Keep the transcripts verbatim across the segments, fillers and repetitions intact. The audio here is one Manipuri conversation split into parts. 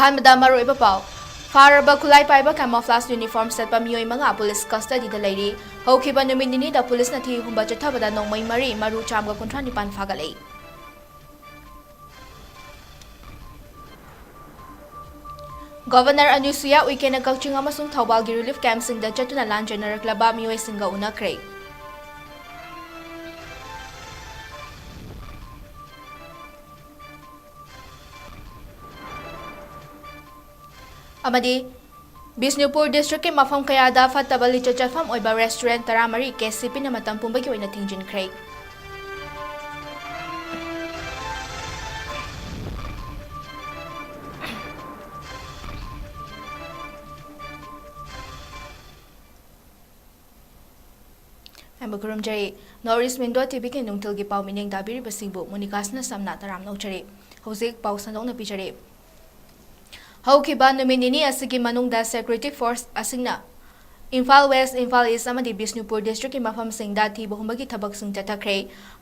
ꯑꯍꯥꯟꯕꯗ ꯃꯔꯨꯑꯣꯏꯕ ꯄꯥꯎ꯫ ꯐꯥꯔꯕ ꯈꯨꯠꯂꯥꯏ ꯄꯥꯏꯕ camouflage uniform ꯁꯦꯠꯄ ꯃꯤꯑꯣꯏ ꯃꯉꯥ police custodyꯗ ꯂꯩꯔꯤ꯫ ꯍꯧꯈꯤꯕ ꯅꯨꯃꯤꯠ ꯅꯤꯅꯤꯗ policeꯅ ꯊꯤ ꯍꯨꯝꯕ ꯆꯠꯊꯕꯗ ꯅꯣꯡꯃꯩ ꯃꯔꯤ, ꯃꯔꯨ ꯆꯥꯝꯃꯒ ꯀꯨꯟꯊ꯭ꯔꯥ ꯅꯤꯄꯥꯟ ꯐꯥꯒꯠꯂꯦ꯫ Governor ꯑꯅꯨꯁꯨꯌꯥ ꯎꯏꯀꯦꯅ ꯀꯛꯆꯤꯡ ꯑꯃꯁꯨꯡ ꯊꯧꯕꯥꯜꯒꯤ relief campꯁꯤꯡꯗ ꯆꯠꯇꯨꯅ ꯂꯥꯟꯖꯦꯟꯅꯔꯛꯂꯕ ꯃꯤꯑꯣꯏꯁꯤꯡꯒ ꯎꯅꯈ꯭ꯔꯦ꯫ ꯑꯃꯗꯤ ꯕꯤꯁꯅꯨꯄꯨꯔ districtꯀꯤ ꯃꯐꯝ ꯀꯌꯥꯗ ꯐꯠꯇꯕ ꯂꯤꯆꯠ ꯆꯠꯐꯝ ꯑꯣꯏꯕ restaurant ꯇꯔꯥꯃꯔꯤ KCPꯅ ꯃꯇꯝ ꯄꯨꯝꯕꯒꯤ ꯑꯣꯏꯅ ꯊꯤꯡꯖꯤꯟꯈ꯭ꯔꯦ꯫ ꯑꯌꯥꯝꯕ ꯈꯨꯔꯨꯝꯖꯔꯤ꯫ North East Window TVꯒꯤ ꯅꯨꯡꯊꯤꯜꯒꯤ ꯄꯥꯎ ꯃꯤꯠꯌꯦꯡ ꯇꯥꯕꯤꯔꯤꯕꯁꯤꯡꯕꯨ ꯃꯣꯅꯤꯀꯥꯁꯅ ꯁꯝꯅ ꯇꯔꯥꯝꯅ ꯑꯣꯛꯆꯔꯤ꯫ ꯍꯧꯖꯤꯛ ꯄꯥꯎ ꯁꯟꯗꯣꯛꯅ ꯄꯤꯖꯔꯤ꯫ ꯍꯧꯈꯤꯕ ꯅꯨꯃꯤꯠ ꯅꯤꯅꯤ ꯑꯁꯤꯒꯤ ꯃꯅꯨꯡꯗ security force ꯑꯁꯤꯅ ꯏꯝꯐꯥꯜ West, ꯏꯝꯐꯥꯜ East ꯑꯃꯗꯤ ꯕꯤꯁꯅꯨꯄꯨꯔ districtꯀꯤ ꯃꯐꯝꯁꯤꯡꯗ ꯊꯤꯕ ꯍꯨꯝꯕꯒꯤ ꯊꯕꯛꯁꯤꯡ ꯆꯠꯊꯈ꯭ꯔꯦ꯫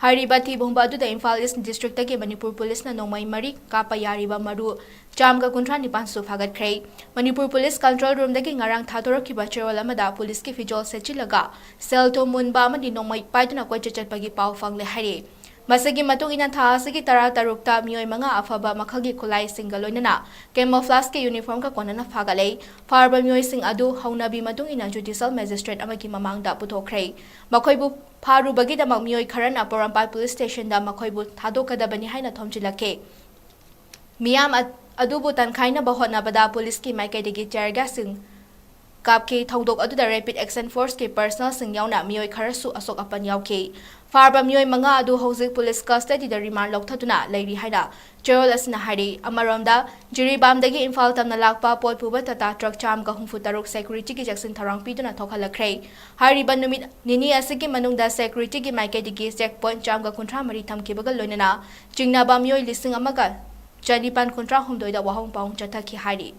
ꯍꯥꯏꯔꯤꯕ ꯊꯤꯕ ꯍꯨꯝꯕ ꯑꯗꯨꯗ ꯏꯝꯐꯥꯜ East districtꯇꯒꯤ ꯃꯅꯤꯄꯨꯔ policeꯅ ꯅꯣꯡꯃꯩ ꯃꯔꯤ ꯀꯥꯞꯄ ꯌꯥꯔꯤꯕ ꯃꯔꯨ ꯆꯥꯝꯃꯒ ꯀꯨꯟꯊ꯭ꯔꯥ ꯅꯤꯄꯥꯟꯁꯨ ꯐꯥꯒꯠꯈ꯭ꯔꯦ꯫ ꯃꯅꯤꯄꯨꯔ police control roomꯗꯒꯤ ꯉꯔꯥꯡ ꯊꯥꯗꯣꯔꯛꯈꯤꯕ ꯆꯦꯔꯣꯜ ꯑꯃꯗ policeꯀꯤ ꯐꯤꯖꯣꯜ ꯁꯦꯠꯆꯤꯜꯂꯒ ꯁꯦꯜ ꯊꯨꯝ ꯃꯨꯟꯕ ꯑꯃꯗꯤ ꯅꯣꯡꯃꯩ ꯄꯥꯏꯗꯨꯅ ꯀꯣꯏꯆꯠ ꯆꯠꯄꯒꯤ ꯄꯥꯎ ꯐꯪꯂꯦ ꯍꯥꯏꯔꯤ꯫ ꯃꯁꯤꯒꯤ ꯃꯇꯨꯡ ꯏꯟꯅ ꯊꯥ ꯑꯁꯤꯒꯤ ꯇꯔꯥ ꯇꯔꯨꯛꯇ ꯃꯤꯑꯣꯏ ꯃꯉꯥ ꯑꯐꯕ ꯃꯈꯜꯒꯤ ꯈꯨꯠꯂꯥꯏꯁꯤꯡꯒ ꯂꯣꯏꯅꯅ camouflageꯀꯤ uniformꯒ ꯀꯣꯟꯅꯅ ꯐꯥꯒꯠꯂꯦ꯫ ꯐꯥꯔꯕ ꯃꯤꯑꯣꯏꯁꯤꯡ ꯑꯗꯨ ꯍꯧꯅꯕꯤ ꯃꯇꯨꯡ ꯏꯟꯅ judicial magistrate ꯑꯃꯒꯤ ꯃꯃꯥꯡꯗ ꯄꯨꯊꯣꯛꯈ꯭ꯔꯦ꯫ ꯃꯈꯣꯏꯕꯨ ꯐꯥꯔꯨꯕꯒꯤꯗꯃꯛ ꯃꯤꯑꯣꯏ ꯈꯔꯅ ꯄꯣꯔꯣꯝꯄꯥꯠ police stationꯗ ꯃꯈꯣꯏꯕꯨ ꯊꯥꯗꯣꯛꯀꯗꯕꯅꯤ ꯍꯥꯏꯅ ꯊꯣꯝꯖꯤꯜꯂꯛꯈꯤ꯫ ꯃꯤꯌꯥꯝ ꯑ-, ꯑꯗꯨꯕꯨ ꯇꯟꯈꯥꯏꯅꯕ ꯍꯣꯠꯅꯕꯗ policeꯀꯤ ꯃꯥꯏꯀꯩꯗꯒꯤ tear gasꯁꯤꯡ ꯀꯥꯞꯈꯤ꯫ ꯊꯧꯗꯣꯛ ꯑꯗꯨꯗ rapid action forceꯀꯤ personnelꯁꯤꯡ ꯌꯥꯎꯅ ꯃꯤꯑꯣꯏ ꯈꯔꯁꯨ ꯑꯁꯣꯛ ꯑꯄꯟ ꯌꯥꯎꯈꯤ꯫ ꯐꯥꯔꯕ ꯃꯤꯑꯣꯏ ꯃꯉꯥ ꯑꯗꯨ ꯍꯧꯖꯤꯛ police custodyꯗ remand ꯂꯧꯊꯗꯨꯅ ꯂꯩꯔꯤ ꯍꯥꯏꯅ ꯆꯦꯔꯣꯜ ꯑꯁꯤꯅ ꯍꯥꯏꯔꯤ꯫ ꯑꯃꯔꯣꯝꯗ, ꯖꯤꯔꯤꯕꯥꯝꯗꯒꯤ ꯏꯝꯐꯥꯜ ꯇꯝꯅ ꯂꯥꯛꯄ ꯄꯣꯠ ꯄꯨꯕ ꯇꯥꯇꯥ truck ꯆꯥꯝꯃꯒ ꯍꯨꯝꯐꯨ ꯇꯔꯨꯛ securityꯒꯤ ꯆꯦꯛꯁꯤꯟ ꯊꯧꯔꯥꯡ ꯄꯤꯗꯨꯅ ꯊꯣꯛꯍꯜꯂꯛꯈ꯭ꯔꯦ꯫ ꯍꯥꯏꯔꯤꯕ ꯅꯨꯃꯤꯠ ꯅꯤꯅꯤ ꯑꯁꯤꯒꯤ ꯃꯅꯨꯡꯗ securityꯒꯤ ꯃꯥꯏꯀꯩꯗꯒꯤ check point ꯆꯥꯝꯃꯒ ꯀꯨꯟꯊ꯭ꯔꯥ ꯃꯔꯤ ꯊꯝꯈꯤꯕꯒ ꯂꯣꯏꯅꯅ ꯆꯤꯡꯅꯕ ꯃꯤꯑꯣꯏ ꯂꯤꯁꯤꯡ ꯑꯃꯒ ꯆꯅꯤꯄꯥꯟ ꯀꯨꯟꯊ꯭ꯔꯥ ꯍꯨꯝꯗꯣꯏꯗ ꯋꯥꯍꯪ ꯄꯥꯎꯍꯪ ꯆꯠꯊꯈꯤ ꯍꯥꯏꯔꯤ꯫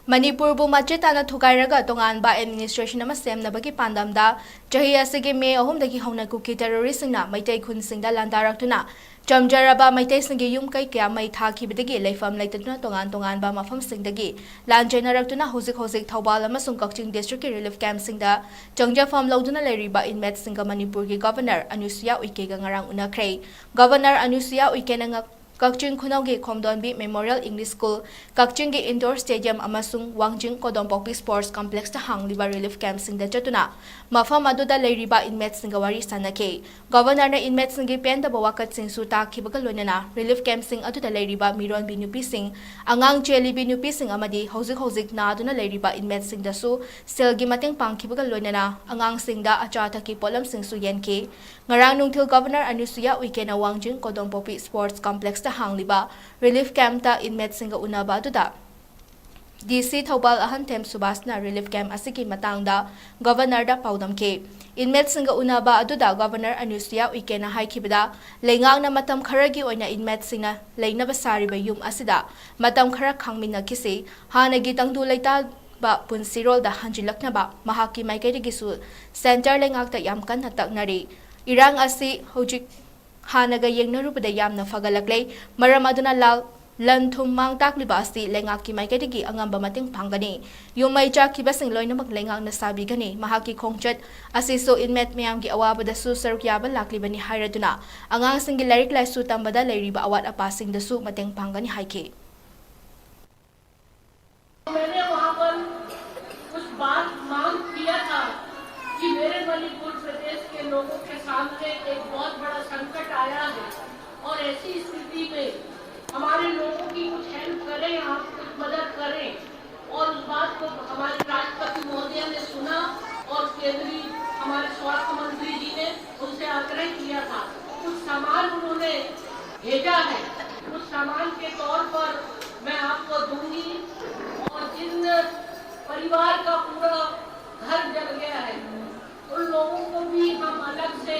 ꯃꯅꯤꯄꯨꯔꯕꯨ ꯃꯆꯦꯠ ꯇꯥꯅ ꯊꯨꯒꯥꯏꯔꯒ ꯇꯣꯉꯥꯟꯕ administration ꯑꯃ ꯁꯦꯝꯅꯕꯒꯤ ꯄꯥꯟꯗꯝꯗ ꯆꯍꯤ ꯑꯁꯤꯒꯤ ꯃꯦ ꯑꯍꯨꯝꯗꯒꯤ ꯍꯧꯅ ꯀꯨꯀꯤ terroristꯁꯤꯡꯅ ꯃꯩꯇꯩ ꯈꯨꯟꯁꯤꯡꯗ ꯂꯥꯟꯗꯥꯔꯛꯇꯨꯅ ꯆꯝꯖꯔꯕ ꯃꯩꯇꯩꯁꯤꯡꯒꯤ ꯌꯨꯝ ꯀꯩ ꯀꯌꯥ ꯃꯩ ꯊꯥꯈꯤꯕꯗꯒꯤ ꯂꯩꯐꯝ ꯂꯩꯇꯗꯨꯅ ꯇꯣꯉꯥꯟ ꯇꯣꯉꯥꯟꯕ ꯃꯐꯝꯁꯤꯡꯗꯒꯤ ꯂꯥꯟ ꯆꯦꯟꯅꯔꯛꯇꯨꯅ ꯍꯧꯖꯤꯛ ꯍꯧꯖꯤꯛ ꯊꯧꯕꯥꯜ ꯑꯃꯁꯨꯡ ꯀꯛꯆꯤꯡ districtꯀꯤ relief campꯁꯤꯡꯗ ꯆꯪꯖꯐꯝ ꯂꯧꯗꯨꯅ ꯂꯩꯔꯤꯕ inmateꯁꯤꯡꯒ ꯃꯅꯤꯄꯨꯔꯒꯤ Governor ꯑꯅꯨꯁꯨꯌꯥ ꯎꯏꯀꯦꯒ ꯉꯔꯥꯡ ꯎꯅꯈ꯭ꯔꯦ꯫ Governor ꯑꯅꯨꯁꯨꯌꯥ ꯎꯏꯀꯦꯅ ꯉ-, ꯀꯛꯆꯤꯡ ꯈꯨꯅꯧꯒꯤ ꯈꯣꯝꯗꯣꯟꯕꯤ Memorial English School, ꯀꯛꯆꯤꯡꯒꯤ indoor stadium ꯑꯃꯁꯨꯡ ꯋꯥꯡꯖꯤꯡ ꯀꯣꯗꯣꯝꯄꯣꯛꯄꯤ sports complexꯇ ꯍꯥꯡꯂꯤꯕ relief campꯁꯤꯡꯗ ꯆꯠꯇꯨꯅ ꯃꯐꯝ ꯑꯗꯨꯗ ꯂꯩꯔꯤꯕ inmateꯁꯤꯡꯒ ꯋꯥꯔꯤ ꯁꯥꯅꯈꯤ꯫ Governorꯅ inmateꯁꯤꯡꯒꯤ ꯄꯦꯟꯗꯕ ꯋꯥꯀꯠꯁꯤꯡꯁꯨ ꯇꯥꯈꯤꯕꯒ ꯂꯣꯏꯅꯅ relief campꯁꯤꯡ ꯑꯗꯨꯗ ꯂꯩꯔꯤꯕ ꯃꯤꯔꯣꯟꯕꯤ ꯅꯨꯄꯤꯁꯤꯡ, ꯑꯉꯥꯡ ꯆꯦꯜꯂꯤꯕꯤ ꯅꯨꯄꯤꯁꯤꯡ ꯑꯃꯗꯤ ꯍꯧꯖꯤꯛ ꯍꯧꯖꯤꯛ ꯅꯥꯗꯨꯅ ꯂꯩꯔꯤꯕ inmateꯁꯤꯡꯗꯁꯨ ꯁꯦꯜꯒꯤ ꯃꯇꯦꯡ ꯄꯥꯡꯈꯤꯕꯒ ꯂꯣꯏꯅꯅ ꯑꯉꯥꯡꯁꯤꯡꯗ ꯑꯆꯥ ꯑꯊꯛꯀꯤ ꯄꯣꯠꯂꯝꯁꯤꯡꯁꯨ ꯌꯦꯟꯈꯤ꯫ ꯉꯔꯥꯡ ꯅꯨꯡꯊꯤꯜ Governor ꯑꯅꯨꯁꯨꯌꯥ ꯎꯏꯀꯦꯅ ꯋꯥꯡꯖꯤꯡ ꯀꯣꯗꯣꯝꯄꯣꯛꯄꯤ sports complexꯇ ꯍꯥꯡꯂꯤꯕ relief campꯇ inmateꯁꯤꯡꯒ ꯎꯅꯕ ꯑꯗꯨꯗ DC ꯊꯧꯕꯥꯜ ꯑꯍꯟꯊꯦꯝ ꯁꯨꯕꯥꯁꯅ relief camp ꯑꯁꯤꯒꯤ ꯃꯇꯥꯡꯗ Governorꯗ ꯄꯥꯎꯗꯝꯈꯤ꯫ Inmateꯁꯤꯡꯒ ꯎꯅꯕ ꯑꯗꯨꯗ Governor ꯑꯅꯨꯁꯨꯌꯥ ꯎꯏꯀꯦꯅ ꯍꯥꯏꯈꯤꯕꯗ, ꯂꯩꯉꯥꯛꯅ ꯃꯇꯝ ꯈꯔꯒꯤ ꯑꯣꯏꯅ inmateꯁꯤꯡꯅ ꯂꯩꯅꯕ ꯁꯥꯔꯤꯕ ꯌꯨꯝ ꯑꯁꯤꯗ ꯃꯇꯝ ꯈꯔ ꯈꯥꯡꯃꯤꯟꯅꯈꯤꯁꯤ, ꯍꯥꯟꯅꯒꯤ ꯇꯪꯗꯨ ꯂꯩꯇꯥꯕ ꯄꯨꯟꯁꯤꯔꯣꯜꯗ ꯍꯟꯖꯤꯜꯂꯛꯅꯕ ꯃꯍꯥꯛꯀꯤ ꯃꯥꯏꯀꯩꯗꯒꯤꯁꯨ centre ꯂꯩꯉꯥꯛꯇ ꯌꯥꯝ ꯀꯟꯅ ꯇꯛꯅꯔꯤ꯫ ꯏꯔꯥꯡ ꯑꯁꯤ ꯍꯧꯖꯤꯛ ꯍꯥꯟꯅꯒ ꯌꯦꯡꯅꯔꯨꯕꯗ ꯌꯥꯝꯅ ꯐꯒꯠꯂꯛꯂꯦ꯫ ꯃꯔꯝ ꯑꯗꯨꯅ ꯂꯥꯜ, ꯂꯟ ꯊꯨꯝ ꯃꯥꯡ ꯇꯥꯛꯂꯤꯕ ꯑꯁꯤ ꯂꯩꯉꯥꯛꯀꯤ ꯃꯥꯏꯀꯩꯗꯒꯤ ꯑꯉꯝꯕ ꯃꯇꯦꯡ ꯄꯥꯡꯒꯅꯤ꯫ ꯌꯨꯝ ꯃꯩ ꯆꯥꯛꯈꯤꯕꯁꯤꯡ ꯂꯣꯏꯅꯃꯛ ꯂꯩꯉꯥꯛꯅ ꯁꯥꯕꯤꯒꯅꯤ꯫ ꯃꯍꯥꯛꯀꯤ ꯈꯣꯡꯆꯠ ꯑꯁꯤꯁꯨ inmate ꯃꯌꯥꯝꯒꯤ ꯑꯋꯥꯕꯗꯁꯨ ꯁꯔꯨꯛ ꯌꯥꯕ ꯂꯥꯛꯂꯤꯕꯅꯤ ꯍꯥꯏꯔꯗꯨꯅ ꯑꯉꯥꯡꯁꯤꯡꯒꯤ ꯂꯥꯏꯔꯤꯛ ꯂꯥꯏꯁꯨ ꯇꯝꯕꯗ ꯂꯩꯔꯤꯕ ꯑꯋꯥꯠ ꯑꯄꯥꯁꯤꯡꯗꯁꯨ ꯃꯇꯦꯡ ꯄꯥꯡꯒꯅꯤ ꯍꯥꯏꯈꯤ꯫ मैंने वहाँ पर कुछ बात मांग किया था कि मेरे मणिपुर प्रदेश के लोगों के सामने एक बहुत बड़ा संकट आया है और ऐसी स्थिति में हमारे लोगों की कुछ help करें, आप कुछ मदद करें। और उस बात को हमारे राष्ट्रपति महोदय ने सुना और केंद्रीय हमारे स्वास्थ्य मंत्री जी ने उनसे आग्रह किया था। कुछ सामान उन्होंने भेजा है, उस सामान के तौर पर मैं आपको दूंगी। और जिन परिवार का पूरा घर जल गया है, उन लोगों को भी हम अलग से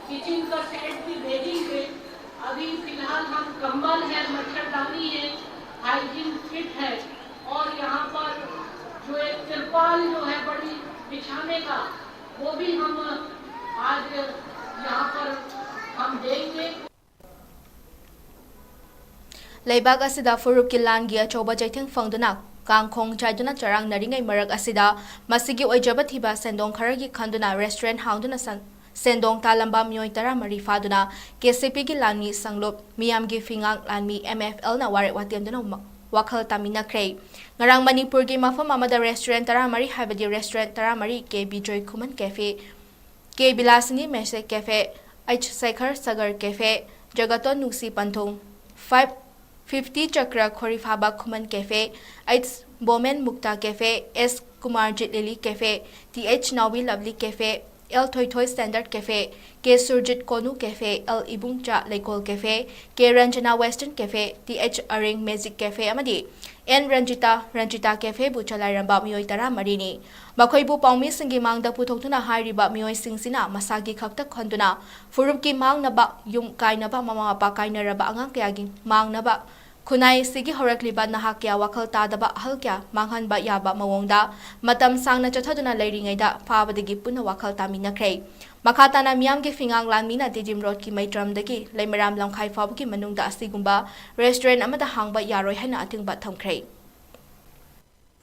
किचन का सेट भी भेजेंगे। अभी फिलहाल हम कंबल है, मच्छरदानी है, हाइजीन किट है और यहाँ पर जो एक तिरपाल जो है बड़ी बिछाने का, वो भी हम आज यहाँ पर हम देंगे। ꯂꯩꯕꯥꯛ ꯑꯁꯤꯗ ꯐꯨꯔꯨꯞꯀꯤ ꯂꯥꯟꯒꯤ ꯑꯆꯧꯕ ꯆꯩꯊꯦꯡ ꯐꯪꯗꯨꯅ ꯀꯥꯡꯈꯣꯡ ꯆꯥꯏꯗꯨꯅ ꯆꯔꯥꯡꯅꯔꯤꯉꯩ ꯃꯔꯛ ꯑꯁꯤꯗ, ꯃꯁꯤꯒꯤ ꯑꯣꯏꯖꯕ ꯊꯤꯕ ꯁꯦꯟꯗꯣꯡ ꯈꯔꯒꯤ ꯈꯟꯗꯨꯅ restaurant ꯍꯥꯡꯗꯨꯅ ꯁꯟ-, ꯁꯦꯟꯗꯣꯡ ꯇꯥꯜꯂꯝꯕ ꯃꯤꯑꯣꯏ ꯇꯔꯥꯃꯔꯤ ꯐꯥꯗꯨꯅ ꯀꯦ ꯁꯤ ꯄꯤꯒꯤ ꯂꯥꯟꯃꯤ ꯁꯪꯂꯨꯞ ꯃꯤꯌꯥꯝꯒꯤ ꯐꯤꯉꯥꯡ ꯂꯥꯟꯃꯤ ꯑꯦꯝ ꯑꯦꯐ ꯑꯦꯜꯅ ꯋꯥꯔꯦꯞ ꯋꯥꯇꯦꯝꯗꯨꯅ ꯋꯥ-, ꯋꯥꯈꯜ ꯇꯥꯃꯤꯟꯅꯈ꯭ꯔꯦ꯫ ꯉꯔꯥꯡ ꯃꯅꯤꯄꯨꯔꯒꯤ ꯃꯐꯝ ꯑꯃꯗ restaurant ꯇꯔꯥꯃꯔꯤ, ꯍꯥꯏꯕꯗꯤ restaurant ꯇꯔꯥꯃꯔꯤ, K Bijoy Khuman cafe, K Bilashini Mese cafe, H Shekhar Sagar cafe, Jagaton Nungshi Panthung, five fifty Chakra Khoriphaba Khuman cafe, H Bomen Mukta cafe, S Kumarjit Lily cafe, T H Naobi Lovely cafe, L Thoithoi standard cafe, K Surjit Konu cafe, L Ibungcha Leikol cafe, K Ranjana western cafe, T H Areng magic cafe ꯑꯃꯗꯤ ꯑꯦꯟ ꯔꯟꯖꯤꯇꯥ ꯔꯟꯖꯤꯇꯥ cafeꯕꯨ ꯆꯂꯥꯏꯔꯝꯕ ꯃꯤꯑꯣꯏ ꯇꯔꯥꯃꯔꯤꯅꯤ꯫ ꯃꯈꯣꯏꯕꯨ ꯄꯥꯎꯃꯤꯁꯤꯡꯒꯤ ꯃꯥꯡꯗ ꯄꯨꯊꯣꯛꯇꯨꯅ ꯍꯥꯏꯔꯤꯕ ꯃꯤꯑꯣꯏꯁꯤꯡꯁꯤꯅ ꯃꯁꯥꯒꯤ ꯈꯛꯇ ꯈꯟꯗꯨꯅ ꯐꯨꯔꯨꯞꯀꯤ ꯃꯥꯡꯅꯕ, ꯌꯨꯝ ꯀꯥꯏꯅꯕ, ꯃꯃꯥ ꯃꯄꯥ ꯀꯥꯏꯅꯔꯕ ꯑꯉꯥꯡ ꯀꯌꯥꯒꯤ ꯃꯥꯡꯅꯕ, ꯈꯨꯟꯅꯥꯏ ꯑꯁꯤꯒꯤ ꯍꯧꯔꯛꯂꯤꯕ ꯅꯍꯥ ꯀꯌꯥ ꯋꯥꯈꯜ ꯇꯥꯗꯕ ꯑꯍꯜ ꯀꯌꯥ ꯃꯥꯡꯍꯟꯕ ꯌꯥꯕ ꯃꯑꯣꯡꯗ ꯃꯇꯝ ꯁꯥꯡꯅ ꯆꯠꯊꯗꯨꯅ ꯂꯩꯔꯤꯉꯩꯗ ꯐꯥꯕꯗꯒꯤ ꯄꯨꯟꯅ ꯋꯥꯈꯜ ꯇꯥꯃꯤꯟꯅꯈ꯭ꯔꯦ꯫ ꯃꯈꯥ ꯇꯥꯅ ꯃꯤꯌꯥꯝꯒꯤ ꯐꯤꯉꯥꯡ ꯂꯥꯟꯃꯤꯅ ꯇꯤꯗꯤꯝ ꯔꯣꯗꯀꯤ ꯃꯩꯇ꯭ꯔꯝꯗꯒꯤ ꯂꯩꯃꯔꯥꯝ ꯂꯝꯈꯥꯏ ꯐꯥꯎꯕꯒꯤ ꯃꯅꯨꯡꯗ ꯑꯁꯤꯒꯨꯝꯕ restaurant ꯑꯃꯗ ꯍꯥꯡꯕ ꯌꯥꯔꯣꯏ ꯍꯥꯏꯅ ꯑꯊꯤꯡꯕ ꯊꯝꯈ꯭ꯔꯦ꯫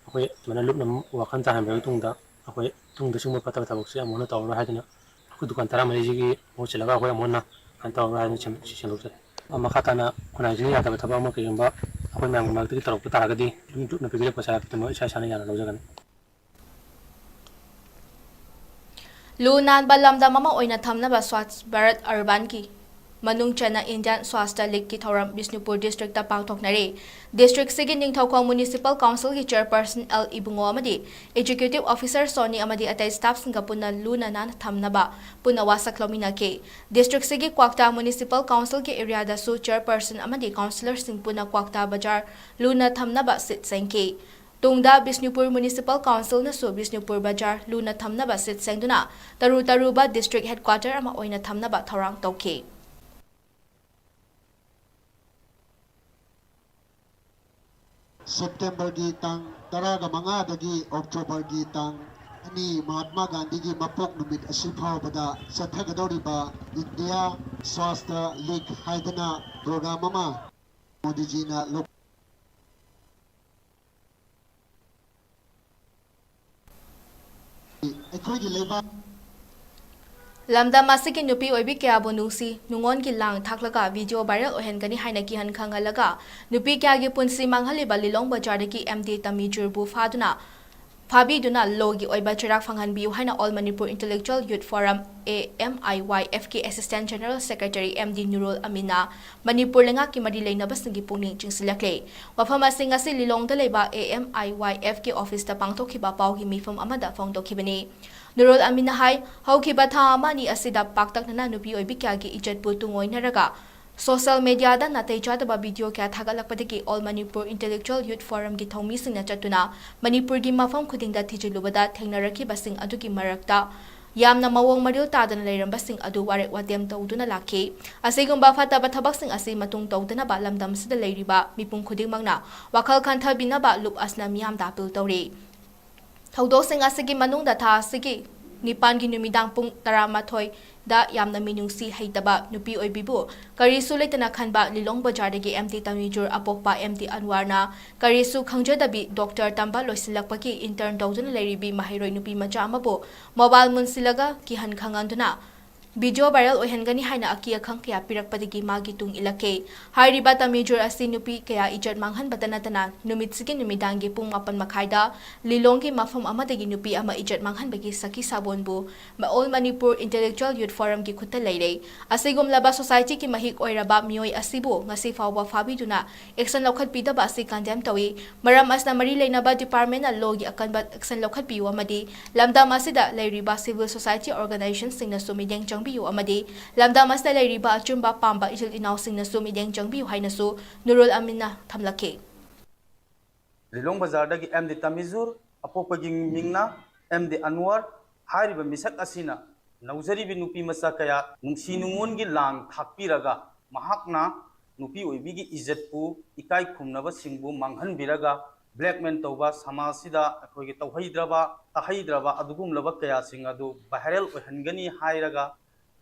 ꯑꯩꯈꯣꯏ ꯑꯗꯨꯃꯥꯏꯅ ꯂꯨꯞꯅ ꯋꯥꯈꯜ ꯇꯥꯍꯟꯕꯤꯔꯕ ꯃꯇꯨꯡꯗ, ꯑꯩꯈꯣꯏ ꯇꯨꯡꯗ ꯁꯤꯒꯨꯝꯕ ꯐꯠꯇꯕ ꯊꯕꯛꯁꯦ ꯑꯃꯨꯛ ꯍꯟꯅ ꯇꯧꯔꯔꯣꯏ ꯍꯥꯏꯗꯨꯅ, ꯑꯩꯈꯣꯏ ꯗꯨꯀꯥꯟ ꯇꯔꯥꯃꯔꯤꯁꯤꯒꯤ ꯃꯍꯨꯠ ꯁꯤꯜꯂꯒ ꯑꯩꯈꯣꯏ ꯑꯃꯨꯛ ꯍꯟꯅ ꯀꯩꯅꯣ ꯇꯧꯔꯔꯣꯏ ꯍꯥꯏꯗꯨꯅ ꯁꯦꯝ-, ꯁꯦꯝꯗꯣꯛꯆꯔꯤ꯫ ꯃꯈꯥ ꯇꯥꯅ ꯈꯨꯟꯅꯥꯏꯁꯤꯅ ꯌꯥꯗꯕ ꯊꯕꯛ ꯑꯃ ꯀꯩꯒꯨꯝꯕ ꯑꯩꯈꯣꯏ ꯃꯌꯥꯝꯒꯤ ꯃꯔꯛꯇꯒꯤ ꯇꯧꯔꯛꯄ ꯇꯥꯔꯒꯗꯤ, ꯑꯗꯨꯝ ꯂꯨꯞꯅ ꯄꯤꯕꯤꯔꯛꯄ ꯆꯩꯔꯥꯛꯇꯨꯃꯛ ꯏꯁꯥ ꯏꯁꯥꯅ ꯌꯥꯅ ꯂꯧꯖꯒꯅꯤ꯫ ꯂꯨ ꯅꯥꯟꯕ ꯂꯝꯗꯝ ꯑꯃ ꯑꯣꯏꯅ ꯊꯝꯅꯕ ꯁ꯭ꯋꯥꯁ ꯚꯥꯔꯠ ꯑꯔꯕꯥꯟꯒꯤ ꯃꯅꯨꯡ ꯆꯟꯅ Indian Swasthya Leagueꯀꯤ ꯊꯧꯔꯝ Bishnupur districtꯇ ꯄꯥꯡꯊꯣꯛꯅꯔꯦ꯫ Districtꯁꯤꯒꯤ Ningthoukhong Municipal Councilꯒꯤ chairperson L ꯏꯕꯨꯡꯉꯣ ꯑꯃꯗꯤ executive officer ꯁꯣꯅꯤ ꯑꯃꯗꯤ ꯑꯇꯩ staffꯁꯤꯡꯒ ꯄꯨꯟꯅ ꯂꯨꯅ ꯅꯥꯟꯅ ꯊꯝꯅꯕ ꯄꯨꯟꯅ ꯋꯥꯁꯛ ꯂꯧꯃꯤꯟꯅꯈꯤ꯫ Districtꯁꯤꯒꯤ ꯀ꯭ꯋꯥꯛꯇꯥ Municipal Councilꯒꯤ areaꯗꯁꯨ chairperson ꯑꯃꯗꯤ councillorꯁꯤꯡ ꯄꯨꯟꯅ ꯀ꯭ꯋꯥꯛꯇꯥ ꯕꯖꯥꯔ ꯂꯨꯅ ꯊꯝꯅꯕ ꯁꯤꯠ ꯁꯦꯡꯈꯤ꯫ ꯇꯨꯡꯗ ꯕꯤꯁꯅꯨꯄꯨꯔ Municipal Councilꯅꯁꯨ ꯕꯤꯁꯅꯨꯄꯨꯔ ꯕꯖꯥꯔ ꯂꯨꯅ ꯊꯝꯅꯕ ꯁꯤꯠ ꯁꯦꯡꯗꯨꯅ ꯇꯔꯨ ꯇꯔꯨꯕ district headquarter ꯑꯃ ꯑꯣꯏꯅ ꯊꯝꯅꯕ ꯊꯧꯔꯥꯡ ꯇꯧꯈꯤ꯫ ꯁꯦꯞꯇꯦꯝꯕꯔꯒꯤ ꯇꯥꯡ ꯇꯔꯥꯒ ꯃꯉꯥꯗꯒꯤ ꯑꯣꯛꯇꯣꯕꯔꯒꯤ ꯇꯥꯡ ꯑꯅꯤ, ꯃꯍꯥꯠꯃꯥ ꯒꯥꯟꯙꯤꯒꯤ ꯃꯄꯣꯛ ꯅꯨꯃꯤꯠ ꯑꯁꯤ ꯐꯥꯎꯕꯗ ꯆꯠꯊꯒꯗꯧꯔꯤꯕ ꯏꯟꯗꯤꯌꯥ ꯁ꯭ꯋꯥꯁꯇ ꯂꯤꯒ ꯍꯥꯏꯗꯅ ꯄ꯭ꯔꯣꯒ꯭ꯔꯥꯝ ꯑꯃ ꯃꯣꯗꯤꯖꯤꯅ ꯂꯧ-, ꯑꯩꯈꯣꯏꯒꯤ ꯂꯩꯕꯥꯛ ꯂꯝꯗꯝ ꯑꯁꯤꯒꯤ ꯅꯨꯄꯤ ꯑꯣꯏꯕꯤ ꯀꯌꯥꯕꯨ ꯅꯨꯡꯁꯤ ꯅꯨꯡꯉꯣꯟꯒꯤ ꯂꯥꯡ ꯊꯥꯛꯂꯒ ꯚꯤꯗꯤꯑꯣ ꯚꯥꯏꯔꯦꯜ ꯑꯣꯏꯍꯟꯒꯅꯤ ꯍꯥꯏꯅ ꯀꯤꯍꯟ ꯈꯪꯍꯜꯂꯒ ꯅꯨꯄꯤ ꯀꯌꯥꯒꯤ ꯄꯨꯟꯁꯤ ꯃꯥꯡꯍꯜꯂꯤꯕ ꯂꯤꯂꯣꯡ ꯕꯖꯥꯔꯗꯒꯤ ꯑꯦꯝ ꯗꯤ ꯇꯃꯤꯖꯨꯔꯕꯨ ꯐꯥꯗꯨꯅ, ꯐꯥꯕꯤꯗꯨꯅ ꯂꯣꯒꯤ ꯑꯣꯏꯕ ꯆꯩꯔꯥꯛ ꯐꯪꯍꯟꯕꯤꯌꯨ ꯍꯥꯏꯅ All Manipur Intellectual Youth Forum, A M I Y F ꯀꯤ Assistant General Secretary M D Nurul ꯑꯃꯤꯟꯅ ꯃꯅꯤꯄꯨꯔ ꯂꯩꯉꯥꯛꯀꯤ ꯃꯔꯤ ꯂꯩꯅꯕꯁꯤꯡꯒꯤ ꯄꯨꯛꯅꯤꯡ ꯆꯤꯡꯁꯤꯜꯂꯛꯂꯦ꯫ ꯋꯥꯐꯝ ꯑꯁꯤ ꯉꯁꯤ ꯂꯤꯂꯣꯡꯗ ꯂꯩꯕ A M I Y F ꯀꯤ ꯑꯣꯐꯤꯁꯇ ꯄꯥꯡꯊꯣꯛꯈꯤꯕ ꯄꯥꯎꯒꯤ ꯃꯤꯐꯝ ꯑꯃꯗ ꯐꯣꯡꯗꯣꯛꯈꯤꯕꯅꯤ꯫ ꯅꯨꯔꯨꯜ ꯑꯃꯤꯟꯅ ꯍꯥꯏ, ꯍꯧꯈꯤꯕ ꯊꯥ ꯑꯃ ꯑꯅꯤ ꯑꯁꯤꯗ ꯄꯥꯛꯇꯛꯅꯅ ꯅꯨꯄꯤ ꯑꯣꯏꯕꯤ ꯀꯌꯥꯒꯤ ꯏꯖꯠꯄꯨ ꯇꯨꯡꯑꯣꯏꯅꯔꯒ social media ꯗ ꯅꯥꯇꯩ ꯆꯥꯗꯕ ꯚꯤꯗꯤꯑꯣ ꯀꯌꯥ ꯊꯥꯒꯠꯂꯛꯄꯗꯒꯤ All Manipur Intellectual Youth Forum ꯒꯤ ꯊꯧꯃꯤꯁꯤꯡꯅ ꯆꯠꯇꯨꯅ ꯃꯅꯤꯄꯨꯔꯒꯤ ꯃꯐꯝ ꯈꯨꯗꯤꯡꯗ ꯊꯤꯖꯤꯜꯂꯨꯕꯗ ꯊꯦꯡꯅꯔꯛꯈꯤꯕꯁꯤꯡ ꯑꯗꯨꯒꯤ ꯃꯔꯛꯇ ꯌꯥꯝꯅ ꯃꯑꯣꯡ ꯃꯔꯤꯜ ꯇꯥꯗꯅ ꯂꯩꯔꯝꯕꯁꯤꯡ ꯑꯗꯨ ꯋꯥꯔꯦꯞ ꯋꯥꯇꯦꯝ ꯇꯧꯗꯨꯅ ꯂꯥꯛꯈꯤ꯫ ꯑꯁꯤꯒꯨꯝꯕ ꯐꯠꯇꯕ ꯊꯕꯛꯁꯤꯡ ꯑꯁꯤ ꯃꯇꯨꯡ ꯇꯧꯗꯅꯕ ꯂꯝꯗꯝꯁꯤꯗ ꯂꯩꯔꯤꯕ ꯃꯤꯄꯨꯝ ꯈꯨꯗꯤꯡꯃꯛꯅ ꯋꯥꯈꯜ ꯈꯟꯊꯕꯤꯅꯕ ꯂꯨꯞ ꯑꯁꯅ ꯃꯤꯌꯥꯝꯗ ꯑꯥꯄꯤꯜ ꯇꯧꯔꯤ꯫ ꯊꯧꯗꯣꯛꯁꯤꯡ ꯑꯁꯤꯒꯤ ꯃꯅꯨꯡꯗ ꯊꯥ ꯑꯁꯤꯒꯤ ꯅꯤꯄꯥꯟꯒꯤ ꯅꯨꯃꯤꯗꯥꯡ ꯄꯨꯡ ꯇꯔꯥꯃꯥꯊꯣꯏꯗ ꯌꯥꯝꯅ ꯃꯤꯅꯨꯡꯁꯤ ꯍꯩꯇꯕ ꯅꯨꯄꯤ ꯑꯣꯏꯕꯤꯕꯨ ꯀꯔꯤꯁꯨ ꯂꯩꯇꯅ ꯈꯟꯕ ꯂꯤꯂꯣꯡ ꯕꯖꯥꯔꯗꯒꯤ ꯑꯦꯝ ꯗꯤ ꯇꯃꯤꯖꯨꯔ ꯑꯄꯣꯛꯄ ꯑꯦꯝ ꯗꯤ ꯑꯟꯋꯥꯔꯅ ꯀꯔꯤꯁꯨ ꯈꯪꯖꯗꯕꯤ ꯗꯣꯛꯇꯔ ꯇꯝꯕ ꯂꯣꯏꯁꯤꯜꯂꯛꯄꯒꯤ intern ꯇꯧꯗꯨꯅ ꯂꯩꯔꯤꯕꯤ ꯃꯍꯩꯔꯣꯏ ꯅꯨꯄꯤ ꯃꯆꯥ ꯑꯃꯕꯨ mobile ꯃꯨꯟꯁꯤꯜꯂꯒ ꯀꯤꯍꯟ ꯈꯪꯍꯟꯗꯨꯅ video viral ꯑꯣꯏꯍꯟꯒꯅꯤ ꯍꯥꯏꯅ ꯑꯀꯤ ꯑꯈꯪ ꯀꯌꯥ ꯄꯤꯔꯛꯄꯗꯒꯤ ꯃꯥꯒꯤ ꯇꯨꯡ ꯏꯜꯂꯛꯈꯤ꯫ ꯍꯥꯏꯔꯤꯕ ꯇꯃꯤꯖꯨꯔ ꯑꯁꯤ ꯅꯨꯄꯤ ꯀꯌꯥ ꯏꯖꯠ ꯃꯥꯡꯍꯟꯕꯇ ꯅꯠꯇꯅ ꯅꯨꯃꯤꯠꯁꯤꯒꯤ ꯅꯨꯃꯤꯗꯥꯡꯒꯤ ꯄꯨꯡ ꯃꯥꯄꯟ ꯃꯈꯥꯏꯗ ꯂꯤꯂꯣꯡꯒꯤ ꯃꯐꯝ ꯑꯃꯗꯒꯤ ꯅꯨꯄꯤ ꯑꯃ ꯏꯖꯠ ꯃꯥꯡꯍꯟꯕꯒꯤ ꯁꯈꯤ ꯁꯥꯕꯣꯟꯕꯨ All Manipur Intellectual Youth Forum ꯒꯤ ꯈꯨꯠꯇ ꯂꯩꯔꯦ꯫ ꯑꯁꯤꯒꯨꯝꯂꯕ society ꯒꯤ ꯃꯍꯤꯛ ꯑꯣꯏꯔꯕ ꯃꯤꯑꯣꯏ ꯑꯁꯤꯕꯨ ꯉꯁꯤ ꯐꯥꯎꯕ ꯐꯥꯕꯤꯗꯨꯅ action ꯂꯧꯈꯠꯄꯤꯗꯕ ꯑꯁꯤ condemn ꯇꯧꯏ꯫ ꯃꯔꯝ ꯑꯁꯤꯅ ꯃꯔꯤ ꯂꯩꯅꯕ department ꯅ law ꯒꯤ ꯑꯀꯟꯕ action ꯂꯧꯈꯠꯄꯤꯌꯨ ꯑꯃꯗꯤ ꯂꯝꯗꯝ ꯑꯁꯤꯗ ꯂꯩꯔꯤꯕ civil society organization ꯁꯤꯡꯅꯁꯨ ꯃꯤꯠꯌꯦꯡ ꯆꯪꯕꯤꯌꯨ ꯑꯃꯗꯤ ꯂꯝꯗꯝ ꯑꯁꯤꯗ ꯂꯩꯔꯤꯕ ꯑꯆꯨꯝꯕ ꯄꯥꯝꯕ ꯏꯆꯤꯜ ꯏꯅꯥꯎꯁꯤꯡꯅꯁꯨ ꯃꯤꯠꯌꯦꯡ ꯆꯪꯕꯤꯌꯨ ꯍꯥꯏꯅꯁꯨ ꯅꯨꯔꯨꯜ ꯑꯃꯤꯟꯅ ꯊꯝꯂꯛꯈꯤ꯫ ꯂꯤꯂꯣꯡ ꯕꯖꯥꯔꯗꯒꯤ ꯑꯦꯝ ꯗꯤ ꯇꯃꯤꯖꯨꯔ, ꯑꯄꯣꯛꯄꯒꯤ ꯃꯤꯡꯅ ꯑꯦꯝ ꯗꯤ ꯑꯟꯋꯔ ꯍꯥꯏꯔꯤꯕ ꯃꯤꯁꯛ ꯑꯁꯤꯅ ꯅꯧꯖꯔꯤꯕ ꯅꯨꯄꯤ ꯃꯆꯥ ꯀꯌꯥ ꯅꯨꯡꯁꯤ ꯅꯨꯡꯉꯣꯟꯒꯤ ꯂꯥꯡ ꯊꯥꯛꯄꯤꯔꯒ ꯃꯍꯥꯛꯅ ꯅꯨꯄꯤ ꯑꯣꯏꯕꯤꯒꯤ ꯏꯖꯠꯄꯨ, ꯏꯀꯥꯏ ꯈꯨꯝꯅꯕꯁꯤꯡꯕꯨ ꯃꯥꯡꯍꯟꯕꯤꯔꯒ blackmail ꯇꯧꯕ, ꯁꯃꯥꯖꯁꯤꯗ ꯑꯩꯈꯣꯏꯒꯤ ꯇꯧꯍꯩꯗ꯭ꯔꯕ, ꯇꯥꯍꯩꯗ꯭ꯔꯕ ꯑꯗꯨꯒꯨꯝꯂꯕ ꯀꯌꯥꯁꯤꯡ ꯑꯗꯨ viral ꯑꯣꯏꯍꯟꯒꯅꯤ ꯍꯥꯏꯔꯒ